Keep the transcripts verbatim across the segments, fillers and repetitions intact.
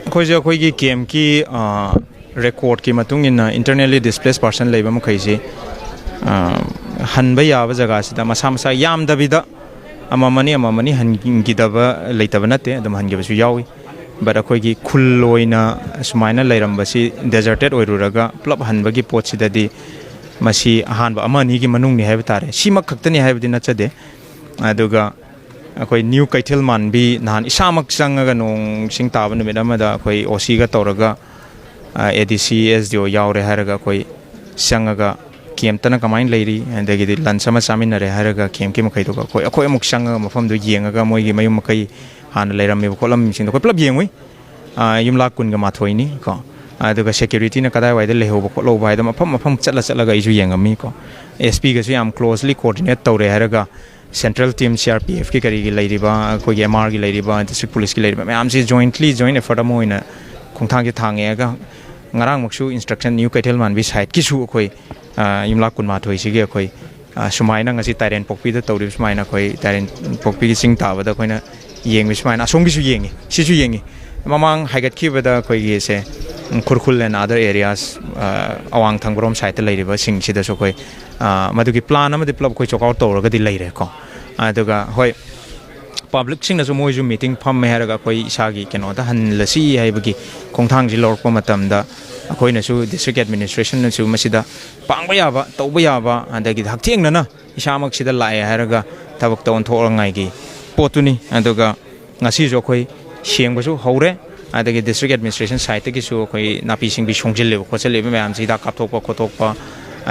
ꯑꯩꯈꯣꯏꯁꯦ ꯑꯩꯈꯣꯏꯒꯤ ꯀꯦꯝꯞꯀꯤ ꯔꯦꯀꯣꯔꯠꯀꯤ ꯃꯇꯨꯡ ꯏꯟꯅ internally displaced person ꯂꯩꯕ ꯃꯈꯩꯁꯤ, ꯑ, ꯍꯟꯕ ꯌꯥꯕ ꯖꯒꯥꯁꯤꯗ ꯃꯁꯥ ꯃꯁꯥ ꯌꯥꯝꯗꯕꯤꯗ ꯑꯃꯃꯅꯤ ꯑꯃꯃꯅꯤ ꯍꯟꯈꯤꯗꯕ ꯂꯩꯇꯕ ꯅꯠꯇꯦ, ꯑꯗꯨꯝ ꯍꯟꯈꯤꯕꯁꯨ ꯌꯥꯎꯏ꯫ But ꯑꯩꯈꯣꯏꯒꯤ ꯈꯨꯜ ꯑꯣꯏꯅ ꯁꯨꯃꯥꯏꯅ ꯂꯩꯔꯝꯕꯁꯤ deserted ꯑꯣꯏꯔꯨꯔꯒ ꯄꯨꯂꯞ ꯍꯟꯕꯒꯤ ꯄꯣꯠꯁꯤꯗꯗꯤ ꯃꯁꯤ ꯑꯍꯥꯟꯕ ꯑꯃ ꯑꯅꯤꯒꯤ ꯃꯅꯨꯡꯅꯤ ꯍꯥꯏꯕ ꯇꯥꯔꯦ꯫ ꯁꯤꯃꯛ ꯈꯛꯇꯅꯤ ꯍꯥꯏꯕꯗꯤ ꯅꯠꯆꯗꯦ꯫ ꯑꯗꯨꯒ ꯑꯩꯈꯣꯏ ꯅ꯭ꯌꯨ ꯀꯩꯊꯦꯜ ꯃꯥꯟꯕꯤ ꯅꯍꯥꯟ ꯏꯁꯥꯃꯛ ꯆꯪꯉꯒ ꯅꯣꯡ ꯏꯁꯤꯡ ꯇꯥꯕ ꯅꯨꯃꯤꯠ ꯑꯃꯗ ꯑꯩꯈꯣꯏ ꯑꯣ ꯁꯤꯒ ꯇꯧꯔꯒ, ꯑ, ꯑꯦ ꯗꯤ ꯁꯤ, ꯑꯦꯁ ꯗꯤ ꯑꯣ ꯌꯥꯎꯔꯦ ꯍꯥꯏꯔꯒ ꯑꯩꯈꯣꯏ ꯆꯪꯉꯒ ꯀꯦꯝꯞꯇꯅ ꯀꯃꯥꯏꯅ ꯂꯩꯔꯤ, ꯑꯗꯒꯤꯗꯤ lunch ꯑꯃ ꯆꯥꯃꯤꯟꯅꯔꯦ ꯍꯥꯏꯔꯒ ꯀꯦꯝꯞꯀꯤ ꯃꯈꯩꯗꯨꯒ ꯑꯩꯈꯣꯏ, ꯑꯩꯈꯣꯏ ꯑꯃꯨꯛ ꯆꯪꯉꯒ ꯃꯐꯝꯗꯨ ꯌꯦꯡꯉꯒ ꯃꯣꯏꯒꯤ ꯃꯌꯨꯝ ꯃꯀꯩ ꯍꯥꯟꯅ ꯂꯩꯔꯝꯃꯤꯕ ꯈꯣꯠꯂꯝꯃꯤꯕꯁꯤꯡꯗꯣ ꯑꯩꯈꯣꯏ ꯄꯨꯂꯞ ꯌꯦꯡꯉꯨꯏ꯫ ꯑ, ꯌꯨꯝꯂꯥꯛ ꯀꯨꯟꯒ ꯃꯥꯊꯣꯏꯅꯤ ꯀꯣ꯫ ꯑꯗꯨꯒ securityꯅ ꯀꯗꯥꯏꯋꯥꯏꯗ ꯂꯩꯍꯧꯕ ꯈꯣꯠꯍꯧꯕ ꯍꯥꯏꯗꯣ ꯃꯐꯝ ꯃꯐꯝ ꯆꯠꯂ ꯆꯠꯂꯒ ꯑꯩꯁꯨ ꯌꯦꯡꯉꯝꯃꯤ ꯀꯣ꯫ ꯑꯦꯁ ꯄꯤꯒꯁꯨ ꯌꯥꯝ closely coordinate ꯇꯧꯔꯦ ꯍꯥꯏꯔꯒ central team C R P Fꯀꯤ ꯀꯔꯤꯒꯤ ꯂꯩꯔꯤꯕ, ꯑꯩꯈꯣꯏꯒꯤ M Rꯒꯤ ꯂꯩꯔꯤꯕ, district policeꯀꯤ ꯂꯩꯔꯤꯕ ꯃꯌꯥꯝꯁꯤ jointly, joint effort ꯑꯃ ꯑꯣꯏꯅ ꯈꯣꯡꯊꯥꯡꯁꯦ ꯊꯥꯡꯉꯦꯒ ꯉꯔꯥꯡꯃꯛꯁꯨ instruction ꯅ꯭ꯌꯨ ꯀꯩꯊꯦꯜ ꯃꯥꯟꯕꯤ sideꯀꯤꯁꯨ ꯑꯩꯈꯣꯏ, ꯑ, ꯌꯨꯝꯂꯥꯛ ꯀꯨꯟꯃꯥꯊꯣꯏꯁꯤꯒꯤ ꯑꯩꯈꯣꯏ, ꯑ, ꯁꯨꯃꯥꯏꯅ ꯉꯁꯤ ꯇꯥꯏꯔꯦꯟ ꯄꯣꯛꯄꯤꯗ ꯇꯧꯔꯤꯕ ꯁꯨꯃꯥꯏꯅ ꯑꯩꯈꯣꯏ ꯇꯥꯏꯔꯦꯟ ꯄꯣꯛꯄꯤꯒꯤ ꯆꯤꯡ ꯇꯥꯕꯗ ꯑꯩꯈꯣꯏꯅ ꯌꯦꯡꯉꯤ ꯁꯨꯃꯥꯏꯅ, ꯑꯁꯣꯝꯒꯤꯁꯨ ꯌꯦꯡꯉꯤ, ꯁꯤꯁꯨ ꯌꯦꯡꯉꯤ꯫ ꯃꯃꯥꯡ ꯍꯥꯏꯒꯠꯈꯤꯕꯗ ꯑꯩꯈꯣꯏꯒꯤꯁꯦ, ꯎꯝ, ꯈꯨꯔꯈꯨꯜ and other areas, ꯑ, ꯑꯋꯥꯡ ꯊꯪꯕꯔꯣꯝ sideꯇ ꯂꯩꯔꯤꯕꯁꯤꯡꯁꯤꯗꯁꯨ ꯑꯩꯈꯣꯏ, ꯑ, ꯃꯗꯨꯒꯤ plan ꯑꯃꯗꯤ ꯄꯨꯂꯞ ꯑꯩꯈꯣꯏ check out ꯇꯧꯔꯒꯗꯤ ꯂꯩꯔꯦꯀꯣ꯫ ꯑꯗꯨꯒ ꯍꯣꯏ, publicꯁꯤꯡꯅꯁꯨ ꯃꯣꯏꯁꯨ meeting ꯐꯝꯃꯦ ꯍꯥꯏꯔꯒ ꯑꯩꯈꯣꯏ ꯏꯁꯥꯒꯤ ꯀꯩꯅꯣꯗ ꯍꯜꯂꯁꯤ ꯍꯥꯏꯕꯒꯤ ꯈꯣꯡꯊꯥꯡꯁꯤ ꯂꯧꯔꯛꯄ ꯃꯇꯝꯗ ꯑꯩꯈꯣꯏꯅꯁꯨ district administrationꯅꯁꯨ ꯃꯁꯤꯗ ꯄꯥꯡꯕ ꯌꯥꯕ, ꯇꯧꯕ ꯌꯥꯕ, ꯑꯗꯒꯤꯗꯤ ꯍꯛꯊꯦꯡꯅꯅ ꯏꯁꯥꯃꯛꯁꯤꯗ ꯂꯥꯛꯑꯦ ꯍꯥꯏꯔꯒ ꯊꯕꯛꯇ ꯑꯣꯟꯊꯣꯛꯅꯉꯥꯏꯒꯤ ꯄꯣꯠꯇꯨꯅꯤ꯫ ꯑꯗꯨꯒ ꯉꯁꯤꯁꯨ ꯑꯩꯈꯣꯏ ꯁꯦꯡꯕꯁꯨ ꯍꯧꯔꯦ꯫ ꯑꯗꯒꯤ district administration sideꯇꯒꯤꯁꯨ ꯑꯩꯈꯣꯏ ꯅꯥꯄꯤ ꯁꯤꯡꯕꯤ ꯁꯣꯡꯖꯤꯜꯂꯤꯕ ꯈꯣꯠꯆꯤꯜꯂꯤꯕ ꯃꯌꯥꯝꯁꯤ ꯍꯤꯗꯥꯛ ꯀꯥꯞꯊꯣꯛꯄ ꯈꯣꯠꯇꯣꯛꯄ,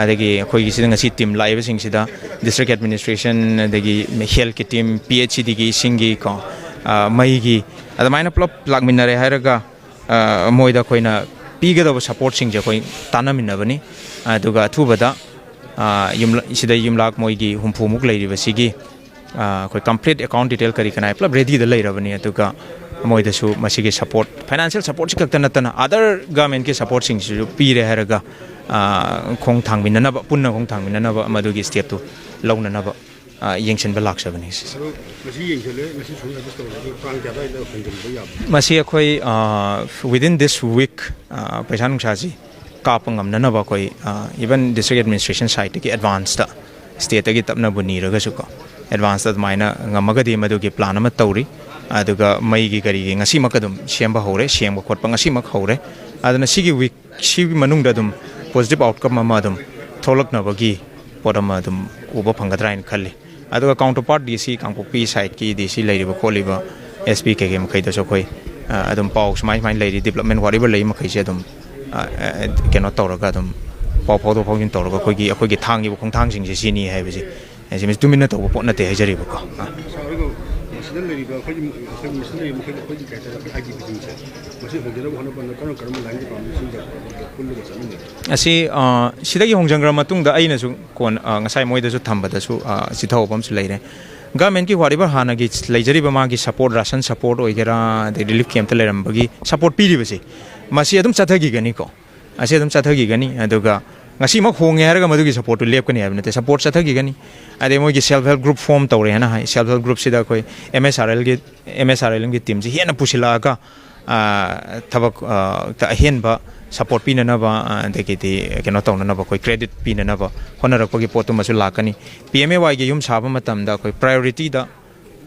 ꯑꯗꯒꯤ ꯑꯩꯈꯣꯏꯒꯤ ꯁꯤꯗ ꯉꯁꯤ team ꯂꯥꯛꯏꯕꯁꯤꯡꯁꯤꯗ district administration, ꯑꯗꯒꯤ healthꯀꯤ team, P H C Dꯒꯤ ꯏꯁꯤꯡꯒꯤ ꯀꯣ, ꯑ, ꯃꯩꯒꯤ, ꯑꯗꯨꯃꯥꯏꯅ ꯄꯨꯂꯞ ꯂꯥꯛꯃꯤꯟꯅꯔꯦ ꯍꯥꯏꯔꯒ, ꯑ, ꯃꯣꯏꯗ ꯑꯩꯈꯣꯏꯅ ꯄꯤꯒꯗꯕ supportꯁꯤꯡꯁꯦ ꯑꯩꯈꯣꯏ ꯇꯥꯟꯅꯃꯤꯟꯅꯕꯅꯤ꯫ ꯑꯗꯨꯒ ꯑꯊꯨꯕꯗ, ꯑ, ꯌꯨꯝꯂ-, ꯁꯤꯗ ꯌꯨꯝꯂꯥꯛ ꯃꯣꯏꯒꯤ ꯍꯨꯝꯐꯨꯃꯨꯛ ꯂꯩꯔꯤꯕꯁꯤꯒꯤ, ꯑ, ꯑꯩꯈꯣꯏ complete account detail ꯀꯔꯤ ꯀꯔꯥ ꯄꯨꯂꯞ readyꯗ ꯂꯩꯔꯕꯅꯤ꯫ ꯑꯗꯨꯒ ꯃꯣꯏꯗꯁꯨ ꯃꯁꯤꯒꯤ support, financial supportꯁꯤ ꯈꯛꯇ ꯅꯠꯇꯅ other governmentꯀꯤ supportꯁꯤꯡꯁꯤꯁꯨ ꯄꯤꯔꯦ ꯍꯥꯏꯔꯒ, ꯑ, ꯈꯣꯡ ꯊꯥꯡꯃꯤꯟꯅꯅꯕ, ꯄꯨꯟꯅ ꯈꯣꯡ ꯊꯥꯡꯃꯤꯟꯅꯅꯕ ꯃꯗꯨꯒꯤ stepꯇꯨ ꯂꯧꯅꯅꯕ꯫ ꯑ, ꯌꯦꯡꯁꯤꯟꯕ ꯂꯥꯛꯆꯕꯅꯤ꯫ ꯑꯗꯣ ꯉꯁꯤ ꯌꯦꯡꯁꯤꯜꯂꯦ, ꯉꯁꯤ ꯁꯣꯝ ꯁꯥꯔꯚꯤꯁ ꯇꯧꯔꯒ ꯇꯥꯡ ꯀꯌꯥ ꯑꯗꯨꯋꯥꯏꯗ ꯍꯟꯖꯤꯟꯕ ꯌꯥꯕ? ꯃꯁꯤ ꯑꯩꯈꯣꯏ, ꯑ, within this week, ꯑ, ꯄꯩꯁꯥ ꯅꯨꯡꯁꯥꯁꯤ ꯀꯥꯞꯄ ꯉꯝꯅꯅꯕ ꯑꯩꯈꯣꯏ, ꯑ, even district administration sideꯇꯒꯤ advanceꯇ stateꯇꯒꯤ ꯇꯞꯅꯕꯨ ꯅꯤꯔꯒꯁꯨꯀꯣ, advanceꯇ ꯑꯗꯨꯃꯥꯏꯅ ꯉꯝꯃꯒꯗꯤ ꯃꯗꯨꯒꯤ plan ꯑꯃ ꯇꯧꯔꯤ꯫ ꯑꯗꯨꯒ ꯃꯩꯒꯤ ꯀꯔꯤꯒꯤ ꯉꯁꯤꯃꯛ ꯑꯗꯨꯝ ꯁꯦꯝꯕ ꯍꯧꯔꯦ, ꯁꯦꯡꯕ ꯈꯣꯠꯄ ꯉꯁꯤꯃꯛ ꯍꯧꯔꯦ꯫ ꯑꯗꯨꯅ ꯁꯤꯒꯤ week ꯁꯤꯒꯤ ꯃꯅꯨꯡꯗ ꯑꯗꯨꯝ positive outcome ꯑꯃ ꯑꯗꯨꯝ ꯊꯣꯛꯂꯛꯅꯕꯒꯤ ꯄꯣꯠ ꯑꯃ ꯑꯗꯨꯝ ꯎꯕ ꯐꯪꯒꯗ꯭ꯔꯥ ꯍꯥꯏꯅ ꯈꯜꯂꯤ꯫ ꯑꯗꯨꯒ counterpart DC ꯀꯥꯡꯄꯣꯛꯄꯤ sideꯀꯤ DC ꯂꯩꯔꯤꯕ ꯈꯣꯠꯂꯤꯕ SP ꯀꯩꯀꯩ ꯃꯈꯩꯗꯁꯨ ꯑꯩꯈꯣꯏ, ꯑ, ꯑꯗꯨꯝ ꯄꯥꯎ ꯁꯨꯃꯥꯏ ꯁꯨꯃꯥꯏꯅ ꯂꯩꯔꯤ, development whatever ꯂꯩ ꯃꯈꯩꯁꯦ ꯑꯗꯨꯝ, ꯑ, ꯑ, ꯀꯩꯅꯣ ꯇꯧꯔꯒ ꯑꯗꯨꯝ ꯄꯥꯎ ꯐꯥꯎꯗꯣꯛ ꯐꯥꯎꯖꯤꯟ ꯇꯧꯔꯒ ꯑꯩꯈꯣꯏꯒꯤ, ꯑꯩꯈꯣꯏꯒꯤ ꯊꯥꯡꯉꯤꯕ ꯈꯣꯡꯊꯥꯡꯁꯤꯡꯁꯦ ꯁꯤꯅꯤ ꯍꯥꯏꯕꯁꯦ ꯁꯤ ꯃꯁꯤ ꯇꯨꯃꯤꯟꯅ ꯇꯧꯕ ꯄꯣꯠ ꯅꯠꯇꯦ ꯍꯥꯏꯖꯔꯤꯕꯀꯣ꯫ ꯑ꯫ ꯁꯥꯔ, ꯑꯗꯨꯒ ꯃꯁꯤꯗ ꯂꯩꯔꯤꯕ ꯑꯩꯈꯣꯏꯒꯤ, ꯑꯩꯈꯣꯏꯒꯤ ꯃꯁꯤꯗ ꯂꯩꯔꯤꯕ ꯃꯈꯩꯗꯤ ꯑꯩꯈꯣꯏꯒꯤ ꯀꯩ ꯍꯥꯏꯇꯥꯔꯦ, ꯑꯩꯈꯣꯏ IDPꯁꯤꯡꯁꯦ ꯃꯁꯤ ꯍꯣꯡꯗꯅꯕ ꯍꯣꯠꯅꯕꯗ ꯀꯔꯝ ꯀꯔꯝꯕ line departmentꯁꯤꯡꯒ ꯄꯨꯜꯂꯒ ꯆꯠꯃꯤꯟꯅꯩ? ꯑꯁꯤ, ꯑ, ꯁꯤꯗꯒꯤ ꯍꯣꯡꯖꯪꯈ꯭ꯔ ꯃꯇꯨꯡꯗ ꯑꯩꯅꯁꯨ ꯀꯣꯟ-, ꯑ, ꯉꯁꯥꯏ ꯃꯣꯏꯗꯁꯨ ꯊꯝꯕꯗꯁꯨ, ꯑ, ꯆꯤꯊꯍꯧꯕ ꯑꯃꯁꯨ ꯂꯩꯔꯦ꯫ Governmentꯀꯤ whatever ꯍꯥꯟꯅꯒꯤ ꯂꯩꯖꯔꯤꯕ ꯃꯥꯒꯤ support, ration support ꯑꯣꯏꯒꯦꯔꯥ, ꯑꯗꯩ relief campꯇ ꯂꯩꯔꯝꯕꯒꯤ support ꯄꯤꯔꯤꯕꯁꯦ, ꯃꯁꯤ ꯑꯗꯨꯝ ꯆꯠꯊꯈꯤꯒꯅꯤꯀꯣ꯫ ꯑꯁꯤ ꯑꯗꯨꯝ ꯆꯠꯊꯈꯤꯒꯅꯤ꯫ ꯑꯗꯨꯒ ꯉꯁꯤꯃꯛ ꯍꯣꯡꯉꯦ ꯍꯥꯏꯔꯒ ꯃꯗꯨꯒꯤ supportꯇꯨ ꯂꯦꯞꯀꯅꯤ ꯍꯥꯏꯕ ꯅꯠꯇꯦ, support ꯆꯠꯊꯈꯤꯒꯅꯤ꯫ ꯑꯗꯩ ꯃꯣꯏꯒꯤ self help group form ꯇꯧꯔꯦ ꯍꯥꯏꯅ ꯍꯥꯏ, self help groupꯁꯤꯗ ꯑꯩꯈꯣꯏ MSRLꯒꯤ, MSRLꯒꯤ teamꯁꯤ ꯍꯦꯟꯅ ꯄꯨꯁꯤꯜꯂꯛꯑꯒ, ꯑ, ꯊꯕꯛ, ꯑ, ꯑꯍꯦꯟꯕ support ꯄꯤꯅꯅꯕ, ꯑ, ꯑꯗꯒꯤꯗꯤ ꯀꯩꯅꯣ ꯇꯧꯅꯅꯕ, ꯑꯩꯈꯣꯏ credit ꯄꯤꯅꯅꯕ ꯍꯣꯠꯅꯔꯛꯄꯒꯤ ꯄꯣꯠꯇꯨꯃꯁꯨ ꯂꯥꯛꯀꯅꯤ꯫ PMAYꯒꯤ ꯌꯨꯝ ꯁꯥꯕ ꯃꯇꯝꯗ ꯑꯩꯈꯣꯏ priorityꯗ,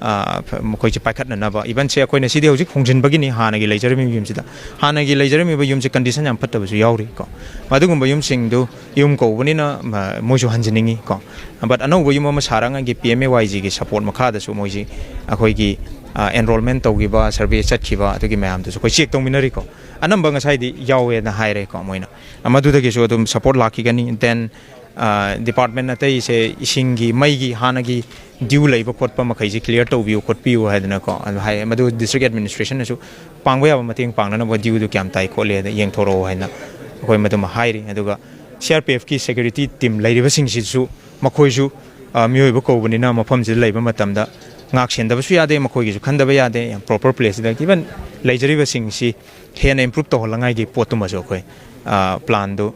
ꯑ, ꯐ-, ꯃꯈꯣꯏꯁꯦ ꯄꯥꯏꯈꯠꯅꯅꯕ, even ꯁꯦ ꯑꯩꯈꯣꯏꯅ ꯁꯤꯗꯤ ꯍꯧꯖꯤꯛ ꯍꯣꯡꯖꯤꯟꯕꯒꯤꯅꯤ, ꯍꯥꯟꯅꯒꯤ ꯂꯩꯖꯔꯝꯃꯤꯕ ꯌꯨꯝꯁꯤꯗ, ꯍꯥꯟꯅꯒꯤ ꯂꯩꯖꯔꯝꯃꯤꯕ ꯌꯨꯝꯁꯦ condition ꯌꯥꯝ ꯐꯠꯇꯕꯁꯨ ꯌꯥꯎꯔꯤ ꯀꯣ꯫ ꯑꯗꯨꯒꯨꯝꯕ ꯌꯨꯝꯁꯤꯡꯗꯨ ꯌꯨꯝ ꯀꯧꯕꯅꯤꯅ, ꯃ-, ꯃꯣꯏꯁꯨ ꯍꯟꯖꯤꯟꯅꯤꯡꯉꯤ ꯀꯣ꯫ But ꯑꯅꯧꯕ ꯌꯨꯝ ꯑꯃ ꯁꯥꯔꯛꯉꯥꯏꯒꯤ PMAYGꯒꯤ support ꯃꯈꯥꯗꯁꯨ ꯃꯣꯏꯁꯤ ꯑꯩꯈꯣꯏꯒꯤ, ꯑ, enrollment ꯇꯧꯈꯤꯕ, survey ꯆꯠꯈꯤꯕ ꯑꯗꯨꯒꯤ ꯃꯌꯥꯝꯗꯨꯁꯨ ꯑꯩꯈꯣꯏ check ꯇꯧꯃꯤꯟꯅꯔꯤꯀꯣ꯫ ꯑꯅꯝꯕ ꯉꯁꯥꯏꯗꯤ ꯌꯥꯎꯋꯦꯅ ꯍꯥꯏꯔꯦꯀꯣ ꯃꯣꯏꯅ꯫ ꯃꯗꯨꯗꯒꯤꯁꯨ ꯑꯗꯨꯝ support ꯂꯥꯛꯈꯤꯒꯅꯤ꯫ Then, ꯑ, department ꯑꯇꯩꯁꯦ ꯏꯁꯤꯡꯒꯤ, ꯃꯩꯒꯤ ꯍꯥꯟꯅꯒꯤ due ꯂꯩꯕ ꯈꯣꯠꯄ ꯃꯈꯩꯁꯤ clear ꯇꯧꯕꯤꯌꯨ ꯈꯣꯠꯄꯤꯌꯨ ꯍꯥꯏꯗꯅꯀꯣ, ꯑꯗꯨ ꯍꯥꯏ꯫ ꯃꯗꯨ district administrationꯅꯁꯨ ꯄꯥꯡꯕ ꯌꯥꯕ ꯃꯇꯦꯡ ꯄꯥꯡꯅꯅꯕ dueꯗꯨ ꯀꯌꯥꯝ ꯇꯥꯏ ꯈꯣꯠꯂꯤ ꯍꯥꯏꯅ ꯌꯦꯡꯊꯣꯔꯛꯑꯣ ꯍꯥꯏꯅ ꯑꯩꯈꯣꯏ ꯃꯗꯨꯃ ꯍꯥꯏꯔꯤ꯫ ꯑꯗꯨꯒ CRPFꯀꯤ security team ꯂꯩꯔꯤꯕꯁꯤꯡꯁꯤꯁꯨ ꯃꯈꯣꯏꯁꯨ, ꯑ, ꯃꯤꯑꯣꯏꯕ ꯀꯧꯕꯅꯤꯅ ꯃꯐꯝꯁꯤꯗ ꯂꯩꯕ ꯃꯇꯝꯗ ꯉꯥꯛ ꯁꯦꯟꯗꯕꯁꯨ ꯌꯥꯗꯦ, ꯃꯈꯣꯏꯒꯤꯁꯨ ꯈꯟꯗꯕ ꯌꯥꯗꯦ꯫ ꯌꯥꯝ proper placeꯁꯤꯗ even ꯂꯩꯖꯔꯤꯕꯁꯤꯡꯁꯤ ꯍꯦꯟꯅ improve ꯇꯧꯍꯜꯂꯉꯥꯏꯒꯤ ꯄꯣꯠꯇꯨꯃꯁꯨ ꯑꯩꯈꯣꯏ, ꯑ, planꯗꯨ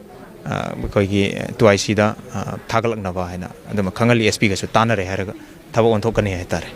ꯑꯩꯈꯣꯏꯒꯤ ꯇꯨ ꯑꯥꯏ ꯁꯤꯗ ꯊꯥꯒꯠꯂꯛꯅꯕ ꯍꯥꯏꯅ ꯑꯗꯨꯝ ꯈꯪꯍꯜꯂꯤ꯫ ꯑꯦꯁ ꯄꯤꯒꯁꯨ ꯇꯥꯟꯅꯔꯦ ꯍꯥꯏꯔꯒ ꯊꯕꯛ ꯑꯣꯟꯊꯣꯛꯀꯅꯤ ꯍꯥꯏꯇꯥꯔꯦ꯫